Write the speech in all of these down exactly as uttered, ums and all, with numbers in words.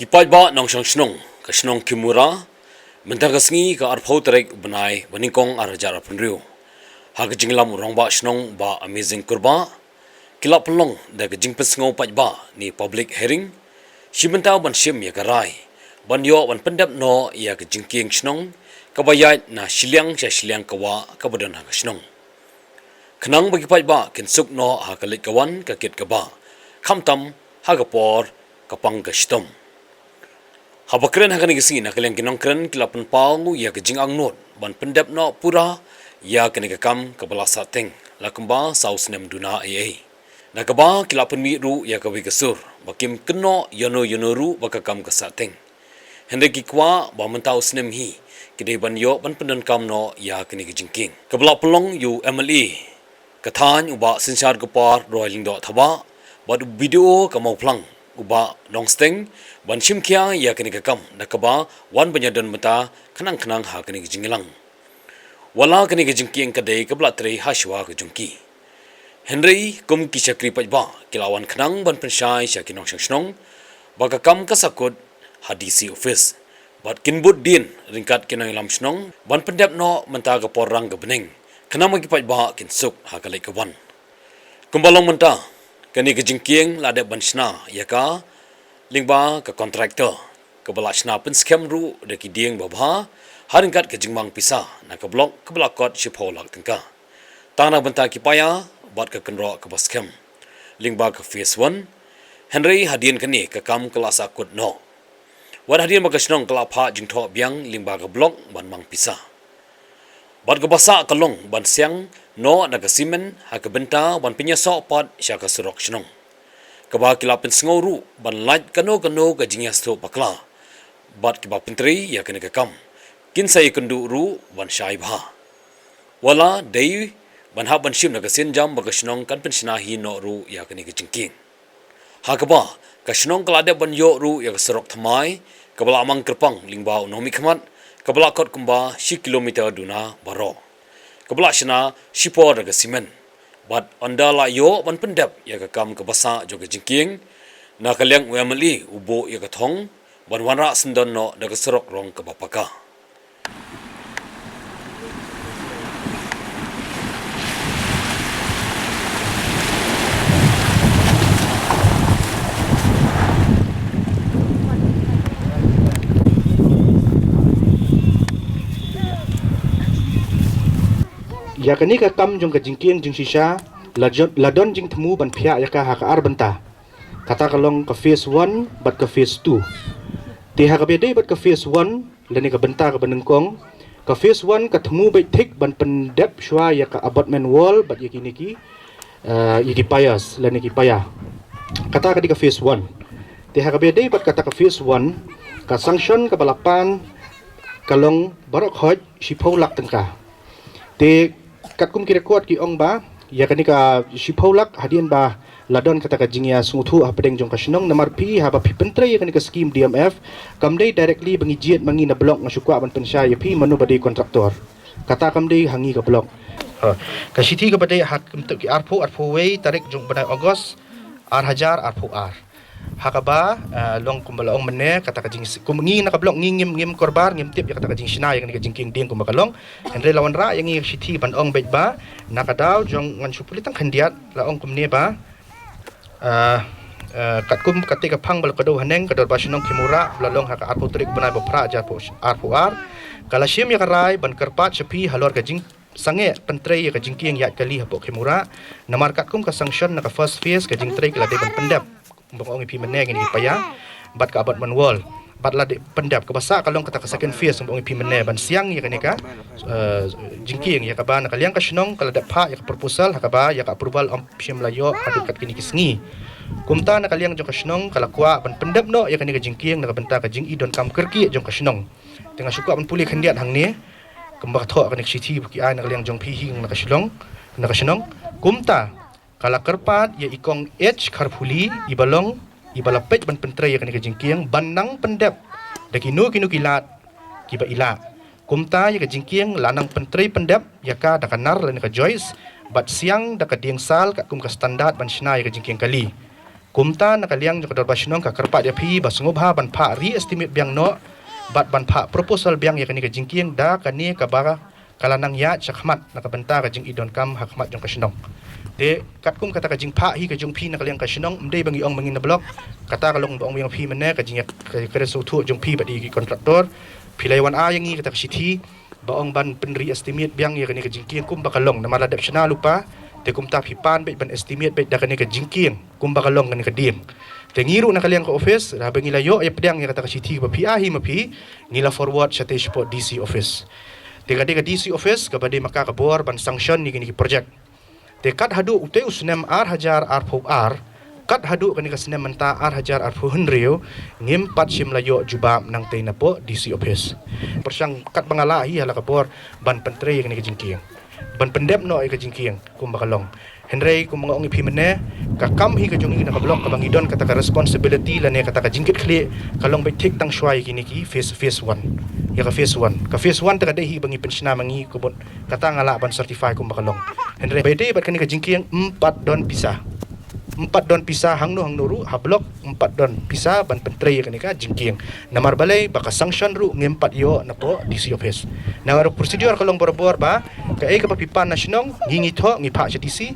Ki paidbah nongshong shnong ka shnong Kimura, mynta ka sngi ka arphew tarik u bnai ba nyngkong ar hajar arphew hynriew, ha ka jingïalam u rangbah shnong Bah Amazing Kurbah, ki la pynlong da ka jingpynsngew paidbah ne public hearing, shi bynta ban shim ïa ka rai ban ïoh ban pyndep noh ïa ka jingkieng shnong kaba ïaid na shiliang sha shiliang ka wah kaba don ha ka shnong. Khnang ba ki paidbah kin suk noh ha ka leit ka wan ka kit ka bah, khamtam ha ka por ka pang ka shitom. Haba kren ha kane ka sngi na ka liang ki nongkren ki la pynpaw ïa ka jingangnud ban pyndep noh pura ïa kane ka kam kaba la sahteng la kumba saw snem duna ei ei. Na kaba ki la pynmih ruh ïa kawei ka sur ba kim kynnoh ïano ïano ruh ba ka kam ka sahteng. Hynrei ki kwah ba mynta u snem hi ki dei ban ïoh ban pyndonkam noh ïa kane ka jingkieng. Kaba la pynlong ïa u M L A ka thaiñ u Bah Synshar Kupar Roy Lyngdoh Thabah bad u B D O ka Mawphlang u Bah Nongsteng ban shim khia ïa kane ka kam da kaba wan ban ïadon bynta khnang khnang ha kane ka jingïalang. Wat la kane ka jingkieng ka dei kaba la trei ha shuwa ka jong ki, hynrei kum ki shakri paidbah ki la wan khnang ban pynshai sha ki nongshong shnong ba ka kam ka sahkut ha D C office bad kin bud dien ryngkat ki nongïalam shnong ban pyndep noh mynta ka por rang ka bneng khnang ba ki paidbah kin suk ha ka leit ka wan. Kumba long mynta, kane ka jingkieng la dep ban shna ïa ka lyngba ka contractor kaba la shna pynskhem ruh da ki dieng babha ha ryngkat ka jingmang pisa na ka block kaba la kot shiphew lak tyngka. Tang na bynta ki paia bad ka kynroh kaba skhem lyngba ka phase one, hynrei hadien kane ka kam ka la sahkut noh. Wat hadien ba ka shnong ka la phah jingthoh biang lyngba ka block ban mang pisa. Bad kaba sah ka long ban siang noh na ka simen ha ka bynta ban pynïasoh pat sha ka surok shnong. Kaba ki la pynsngew ruh ban lait kano kano ka jingïasngewthuh bakla bad kiba pyntrei ïa kane ka kam kin sa ïakynduh ruh ban shai bha. Wat la dei ban hap ban shim na ka sienjam ba ka shnong kan pynshna hi noh ruh ïa kane ka jingkieng. Ha kaba ka shnong ka la dep ban ïoh ruh ïa ka surok thymmai kaba la mang kyrpang lyngba u nongmihkhmat kaba la kot kumba shi kilometer duna baroh, kaba la shna shipor da ka simen. Bad ynda la ïoh ban pyndep ïa ka kam kaba sah jong ka jingkieng, na ka liang u M L A u buh ïa ka thong ban wanrah syndon noh da ka surok rong kaba paka. Ïa kane ka kam jong ka jingkieng jingshisha la jon-, la don jingthmu ban phiah ïa ka ha ka ar bynta. Kata ka long ka phase one bad ka phase two. Te ha kaba dei bad ka phase one, lane ka bynta kaba nyngkong, ka phase one ka thmu beit thik ban pyndep shuwa ïa ka abutment wall bad ïa kine ki, eh, ïa ki piers lane ki paia. Kata ka dei ka phase one. Te ha kaba dei bad kata ka phase one, ka sanction kaba la pan ka long baroh khoit shiphew lak tyngka. Te katkum ki record ki ong ba ïa kane ka shiphew lak hadien ba la don kata ka jingïasngewthuh hapdeng jong ka shnong, namar phi haba phi pyntrei ïa kane ka skim D M F, kam dei directly ba ngi jied ma ngi na block, nga shu kwah ban pynshai ïa phi mano ba dei contractor. Kata kam dei ha ngi ka block. Ha, ka shithi kaba dei ha kumta ki arphew, arphew wei tarik jong u bnai August, ar hajar arphew ar. Ha kaba, eh, long kumba la ong mynne, kata ka jing, kum ngi na ka block ngi ngim, ngim korbar, ngim tip ïa kata ka jingshna ïa kane ka jingkieng dieng kumba ka long. Hynrei la wanrah ïa ngi ka shithi ban ong beit ba na ka daw jong, ngan shu pule tang khyndiat, la ong kumne ba, eh, eh, katkum kata ka phang ba la kdew haneng, ka dorbar shnong Khimura ba la long ha ka arphew tarik bnai ba phra, arphew, arphew ar, ka la shim ïa ka rai ban kyrpad sha phi halor ka jing sangeh pyntrei ïa ka jingkieng ïaid kali hapoh Khimura, namar katkum ka sanction na ka first phase ka jingtrei ka la dei ban pyndep, kumba ong ïa phi mynne, kine ki paia bad ka abutment wall, bad la dei pyndep. Kaba sah ka long kata ka second phase, kumba ong ïa phi mynne, ban siang ïa kane ka, eh, jingkieng. Ïa kaba na ka liang ka shnong ka la dep phah ïa ka proposal, ha kaba ïa ka approval ym shym la ïoh haduh kat kine ki sngi. Kumta na ka liang jong ka shnong ka la kwah ban pyndep noh ïa kane ka jingkieng na ka bynta ka jingïadonkam kyrkieh jong ka shnong. Te nga shu kwah ban pule khyndiat hangne, kumba ka thoh kane ka shithi ba ki ai na ka liang jong phi hi na ka shnong, na ka shnong. Kumta ka la kyrpad ïa i Kong H Kharphuli, iba long iba la peit ban pyntrei ïa kane ka jingkieng, ban nang pyndep da kino kino ki lad kiba i lah. Kumta ïa ka jingkieng la nang pyntrei pyndep ïa ka da ka nar lane ka joist, bad siang da ka dieng sal katkum ka standard ban shna ïa ka jingkieng kali. Kumta na ka liang jong ka Dorbar Shnong ka kyrpad ïa phi ba sngewbha ban phah re-estimate biang noh bad ban phah proposal biang ïa kane ka jingkieng da kane kaba ka la nang ïaid shakhmat na ka bynta ka jingïadonkam hakhmat jong ka shnong. Te katkum kata ka jingphah hi ka jong phi na ka liang ka shnong, ym dei ba ngi ong ma ngi na block, kata ka long ba ong ïa phi mynne ka jingïa ka, ka sngewthuh jong phi bad ïa ki kontraktor. Phi la ïa wan ai ïa ngi kata ka shithi ba ong ban pynre-estimate biang ïa kane ka jingkieng kumba ka long, namar la dep shna lypa. Te kumta phi pan beit ban estimate beit da kane ka jingkieng kumba ka long kane ka dieng. Te ngi ruh na ka liang ka office, haba ngi la ïoh ïa pdiang ïa kata ka shithi ba phi ai hi ma phi, ngi la forward shatei shapoh D C office. Te ka dei ka D C office kaba dei ma ka ka bor ban sanction ïa kine ki project. Te kat haduh utei u snem ar hajar arphew ar, kat haduh kane ka snem mynta ar hajar arphew hynriew, ngim pat shym la ïoh jubab nangtei napoh D C office. Pyrshang katba nga lah hi ha la ka bor ban pyntrei ïa kane ka jingkieng, ban pyndep noh ïa ka jingkieng kumba ka long. Hynrei kumba nga ong ïa phi mynne, ka kam hi ka jong ngi na ka block kaba ngi don kata ka responsibility lane kata ka jingkitkhlieh ka long beit thik tang shuwa ïa kine ki phase, phase one. Ïa ka phase one, ka phase one te ka dei hi ba ngi pynshna ma ngi kumba kata nga lah ban certify kumba ka long. Hynrei ba ïadei bad kane ka jingkieng ym pat don pisa. Ym pat don pisa hangno hangno ruh ha block, ym pat don pisa ban pyntrei ïa kane ka jingkieng. Namar balei? Ba ka sanction ruh ngim pat ïoh napoh D C office. Namar procedure ka long barabor ba kaei kaba phi pan na shnong, ngi ngi thoh ngi phah sha D C.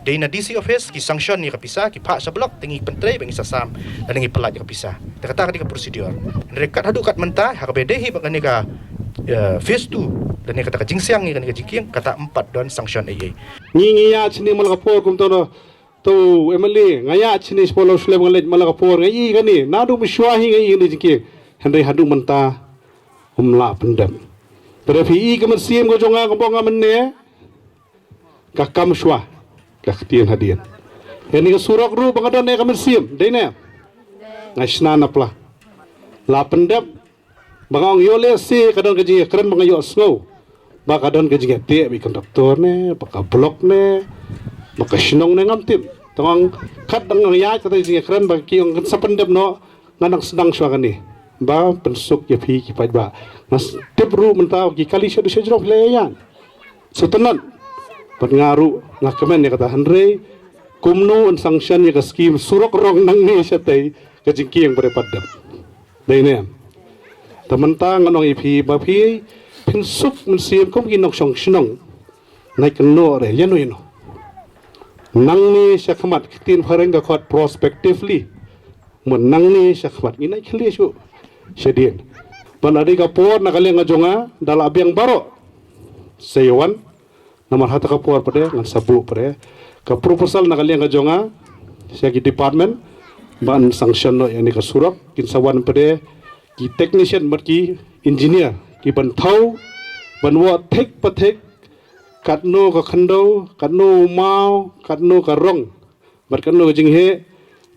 Dei na D C office ki sanction ïa ka pisa, ki phah sha block, te ngi pyntrei bad ngi sa sam, lane ngi pyllait ïa ka pisa. Te kata ka dei ka procedure. Hynrei kat haduh kat mynta ha kaba ïadei hi bad kane ka, eh, phase two lane kata ka jingsiang ïa kane ka jingkieng, kata ym pat don sanction ei ei. Ngi ngi ïa chini ma la ka por kumta na tu M L A, nga ïa chini sha Palau Shlem nga leit ma la ka por, nga i kane, naduh mynshuwa hi nga i kane jingkieng. Hynrei haduh mynta ym lah pyndep. Te lada phi i ka mynsiem ka jong nga kumba nga mynne, ka kam shuwa, ka ktien hadien. Ïa kane ka surok ruh ba nga don ïa ka mynsiem, dei ne? Nga shna na pla. La pyndep, ba nga ong ïoh lehse ka don ka jingïakren ba nga ïohsngew ba ka don ka jingïateh bad i kontraktor ne, bad ka block ne, bad ka shnong ne, ngam tip. Tang ong kat dang ïaid kata ka jingïakren ba ki ong kan sa pyndep noh, nga dang sdang shuwa kane ba pynsuk ïa phi ki paidbah. Nga s-, tip ruh mynta ki kali sha dusha jrong phi la ïaid. Sngewtynnat. Bad nga ruh nga kmen ïa kata, hynrei kumno yn sanction ïa ka skim surok rong nangne shatei ka jingkieng ba dei pat dep. Dei ne em? Te mynta ngan ong ïa phi ba phi pynsuk mynsiem kum ki nongshong shnong. Nai kynnoh re ïano ïano. Nangne shakhmat, ka ktien phareng ka khot prospectively. Mo nangne shakhmat ngin nai khlieh shuh shadien. Ban ade ka por na ka liang ka jong nga da la biang baroh. Sa ïa wan. Namar hata ka por pat de ngan sa buh pat de ka proposal na ka liang ka jong nga sha ki department ban sanction noh ïa kane ka surok. Kin sa wan pat de ki technician bad ki engineer kiban thaw ban wad thik pa thik katno ka khyndew, katno u maw, katno ka rong bad katno ka jingheh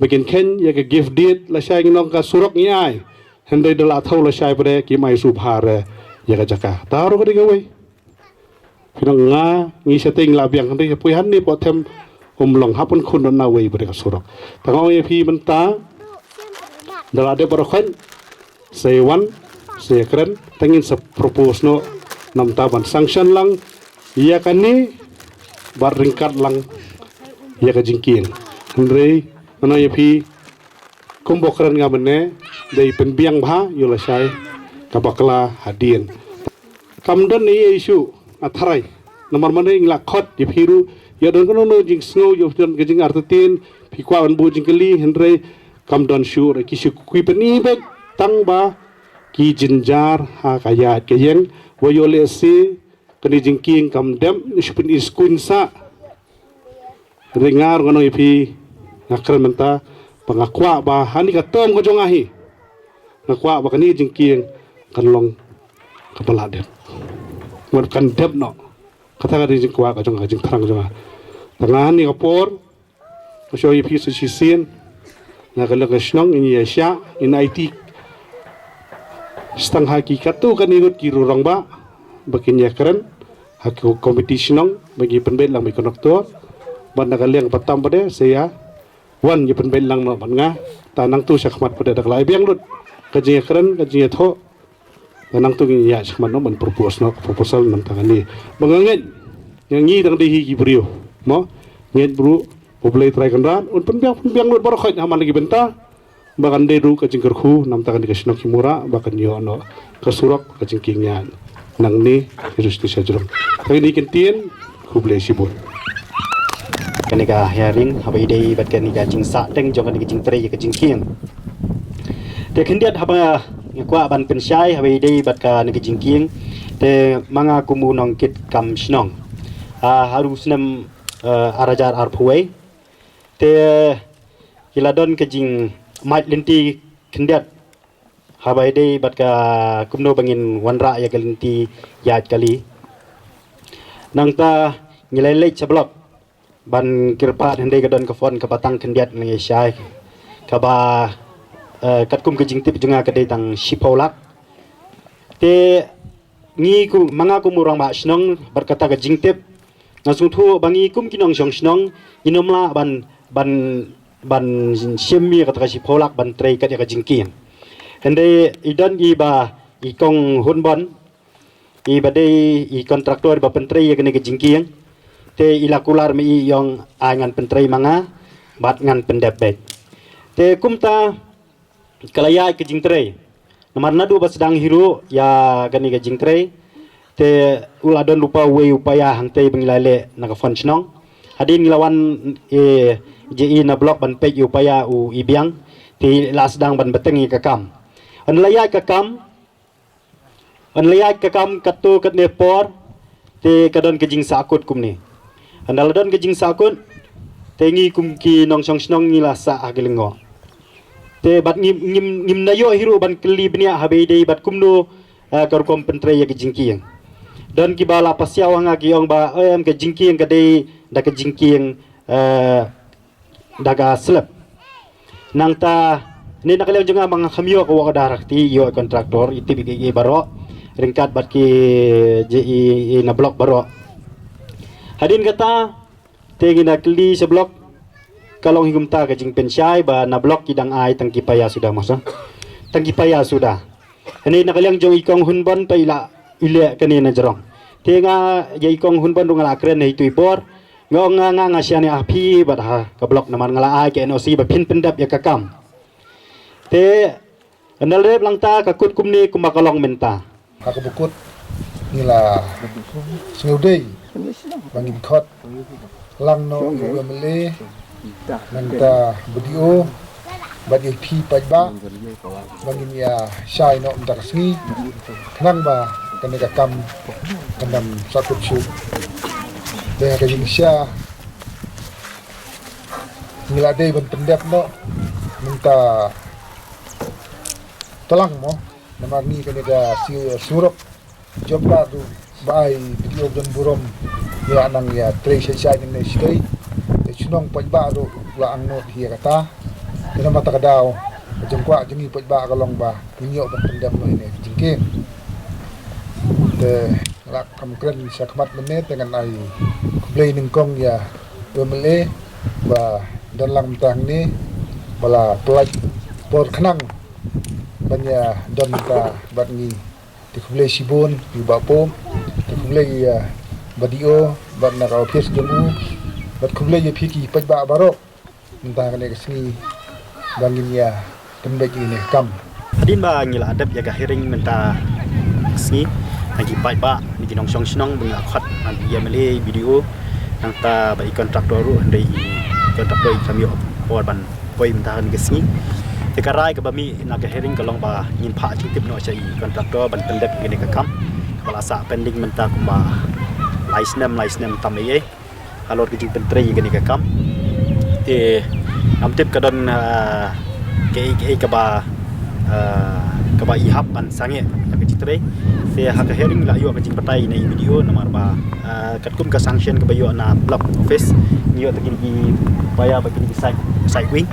ba kin kheiñ ïa ka gift deed. Lashai ngi ong ka surok ngi ai, hynrei da la thaw lashai pat de kim ai shuh bha re ïa ka jaka. Te ruh ka dei kawei. Phi nang nga ngi shatei ngi la biang, hynrei poi hangne poh them um long, hap ban khun don nawei pat de ka surok. Te nga ong ïa phi mynta da la dep baroh khoit, sa ïa wan, sa ïa kren, te ngin sa propose noh namar ban sanction lang ïa kane bad ryngkat lang ïa ka jingkieng. Hynrei ngan ong ïa phi kumba kren nga mynne, dei pynbiang bha ïa lashai ka bakla hadien. Kam don ei ei shuh, nga tharai. Namar mynne ngi la khot ïa phi ruh, ïa don kano kano jingsngew, ïa don ka jingartatien, phi kwah ban buh jingkylli, hynrei kam don shuh re, ki shu kyrpad ïa beit tang ba ki jynjar ha ka ïaid ka ïeng. Wat ïoh lehse kane jingkieng kam dep, shu pyni skun sa. Hynrei nga ruh ngan ong ïa phi, nga kren mynta ba nga kwah ba ha kane ka term ka jong nga hi, nga kwah ba kane jingkieng kan long kaba la dep. Wat kan dep noh. Kata ka dei jingkwah ka jong nga, ka jingthrang jong nga. Te nga ha kane ka por nga shu ong ïa phi sa shisien, na ka liang ka shnong ngin ïa shah, ngin aiti tang ha ki katto katne ngut ki rangbah ba kin ïa kren ha ki komiti shnong ba kin pynbeit lang bad ki kontraktor. Bad na ka liang ba tam pat de sa ïa wan ïa pynbeit lang noh bad nga. Te nangtu shakhmat pat de da ka la biang lut ka jingïakren, ka jingïathoh. Te nangtu ngin ïa shakhmat noh ban propose noh ka proposal namar kane. Ba nga ngeit, nga ngeit dang dei hi ki briew, mo, ngeit briew U Blei Trai Kynrad un pynbiang pynbiang lut baroh khoit ha man la ki bynta ba kan dei ruh ka jingkyrkhu namar kane ka shnong Kimura ba kan ïoh noh ka surok ka jingkieng ïaid nangne ka jong sha jrong. Kane ki ktien, khublei shibun. Kane ka hearing haba ïadei bad kane ka jingsahteng jong kane ka jingtrei ïa ka jingkieng. Te khyndiat haba nga kwah ban pynshai haba ïadei bad kane ka jingkieng, te ma nga kum u nongkitkam shnong, ah, ha u snem, eh, ar hajar arphew wei, te ki la don ka jingmait lynti khyndiat haba ïadei bad ka kumno ba ngin wanrah ïa ka lynti ïaid kali. Nangta ngi la leit sha block ban kyrpad, hynrei ka don ka fund kaba tang khyndiat, ngi shai kaba, eh, katkum ka jingtip jong nga ka dei tang shiphew lak. Te ngi kum, ma nga kum u rangbah shnong bad kata ka jingtip, nga sngewthuh ba ngi kum ki nongshong shnong ngin ym lah ban, ban, ban shim ïa kata ka shiphew lak ban trei kat ïa ka jingkieng. Hynrei i don iba, i kong Hunbon, iba dei i kontraktor ba pyntrei ïa kane ka jingkieng, te i la kular ma i, i ong ai ngan pyntrei ma nga bad ngan pyndep beit. Te kumta ka la ïaid ka jingtrei. Namar naduh ba sdang hi ruh ïa kane ka jingtrei, te u la don lypa uwei u paia hangtei ba ngi la leh na ka fund shnong. Hadien ngi la wan, eh, jia na block ban peit ïa u paia u i biang, te la sdang ban bteng ïa ka kam. Ynda la ïaid ka kam, ynda la ïaid ka kam katto katne por, te ka don ka jingsahkut kumne. Ynda la don ka jingsahkut, te ngi kum ki nongshong shnong ngi la sah ha ka lyngngoh. Te bad ngim, ngim, ngim nang ïoh hi ruh ban kylli bniah haba ïadei bad kumno, eh, ka rukom pyntrei ïa ka jingkieng. Don kiba la pasiaw ha nga ki ong ba, em, ka jingkieng ka dei da ka jingkieng, eh, da ka slab. Nangta ne na ka liang jong nga ma nga kham ïoh ka work order ha kti, ïoh kontraktor, i tip ïa ki baroh ryngkat bad ki jia i na block baroh. Hadien kata te ngi na kylli sha block, ka long hi kumta ka jingpynshai ba na block ki dang ai tang ki paia suda, masa tang ki paia suda. Hynrei na ka liang jong i kong Hunbon pat i la, i leh kane na jrong. Te nga ïa i kong Hunbon ruh nga la kren ha itu i por, nga ong nga, nga, nga shaniah ha phi bad ha ka block namar nga la ai ka N O C ba phin pyndep ïa ka kam. Te ynda la dep lang ta ka kut kumne kumba ka long mynta. Ha kaba kut ngi la sngewdei ba ngin khot lang noh ïa u M L A, nangta B D O bad ïa phi paidbah ba ngin ïa shai noh mynta ka sngi khnang ba kane ka kam kan dang sahkut shuh. Te ha ka jingshisha ngi la dei ban pyndep noh mynta tlang mo, namar ngi kane ka si-, surok jop ka tu ba ai B D O don burom ïa nang ïa trei shai shai ngi ne shai. Te shnong paidbah ruh la angnud ïa kata. Te namar kata ka daw ka jingkwah jong ngi paidbah ka long ba ngin ïoh ban pyndep noh ïa ne jingkieng. Te la kam kren sha khmat mynne te ngan ai khublei nyngkong ïa u M L A ba don lang mynta hangne ba la pynlait por khnang ban ïa don mynta bad ngi. Te khublei shibun ïa u Bah Pop, te khublei ïa Bah D O bad na ka office jong u, bad khublei ïa phi ki paidbah baroh mynta kane ka sngi ba ngin ïa pynbeit ïa kane ka kam. Hadien ba ngi la dep ïa ka hearing mynta ka sngi, na ki paidbah, na ki nongshong shnong ba ngi la khot, na ki M L A, B D O, nangta bad i kontraktor ruh, hynrei i kontraktor i kam ïoh por ban poi mynta kane ka sngi. Te ka rai kaba mih na ka hearing ka long ba ngin phah jingtip noh sha i kontraktor ban pyndep ïa kane ka kam kaba la sah pending mynta kumba lai snem, lai snem tam ei ei halor ka jingpyntrei ïa kane ka kam. Te ngam tip ka don, ah, kaei kaei kaba, ah, kaba i hap ban sangeh ha ka jingtrei. Te ha ka hearing la ïoh ka jingbatai na i B D O namar ba, ah, katkum ka sanction kaba ïoh na block office, ngi ïoh tang ki paia bad kine ki side, side wing.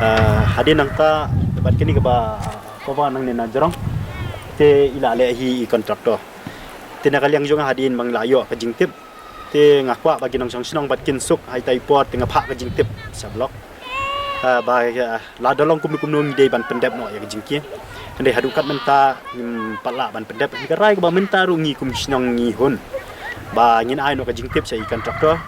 Ah, hadien nangta bad kine kaba cover nangne na jrong, te i la leh hi i kontraktor. Te na ka liang jong nga hadien ba ngi la ïoh ka jingtip, te nga kwah ba ki nongshong shnong bad kin suk ha ita i por te nga phah ka jingtip sha block. Ah, ba, ah, lada long kumno kumno ngi dei ban pyndep noh ïa ka jingkieng. Hynrei haduh katne mynta ngim pat lah ban pyndep. Ka rai kaba mynta ruh ngi kum shnong ngi hun ba ngin ai noh ka jingtip sha i kontraktor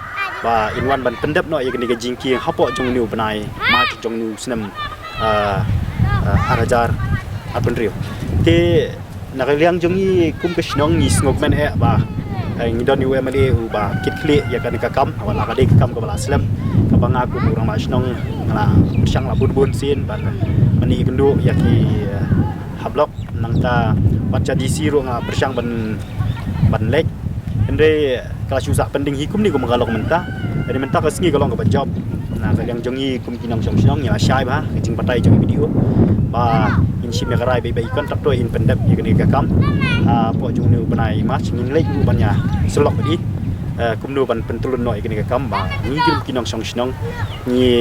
ba in wan ban pyndep noh ïa kane ka jingkieng hapoh jong une u bnai March jong une u snem, ah, ah, ar hajar arphew hynriew. Te na ka liang jong ngi kum ka shnong ngi sngewkmen eh ba, eh, ngi don ïa u M L A uba kit khlieh ïa kane ka kam, wat la ka dei ka kam kaba la slem, kaba nga kum u rangbah shnong nga la pyrshang la bun bun sien ban mane ïakynduh ïa ki, eh, ha block, nangta bad sha D C ruh nga pyrshang ban, ban leit. Hynrei ka la shu sah pending hi kumne kumba ka long mynta. Hynrei mynta ka sngi ka long kaba jop. Na ka liang jong ngi kum ki nongshong shnong ngi la shai bha ka jingbatai jong i B D O ba in shim ïa ka rai ba i contractor in pyndep ïa kane ka kam hapoh jong une u bnai March. Ngin leit ruh ban ïa sylloh bad i, eh, kumno ban pyntylun noh ïa kane ka kam ba ngi kum ki nongshong shnong ngi,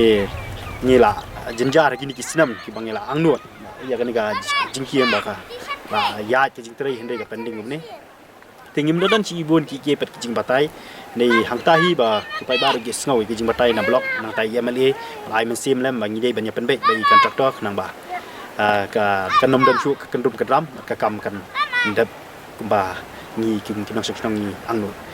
ngi la jynjar ha kine ki snem kiba ngi la angnud ïa kane ka jingkieng ba ka, ba ïaid ka jingtrei hynrei ka pending kumne. Te ngim da don shi bun ki, ki pat ki jingbatai. Hynrei hangta hi ba ki paidbah ruh ki sngew ïa ki jingbatai na block, nangta i M L A la ai mynsiem lem ba ngi dei ban ïa pynbeit bad i contractor khnang ba, ah, ka, kan ym don shuh ka kynrum kynram, ka kam kan dep kumba ngi ki, ki nongshong shnong ngi angnud.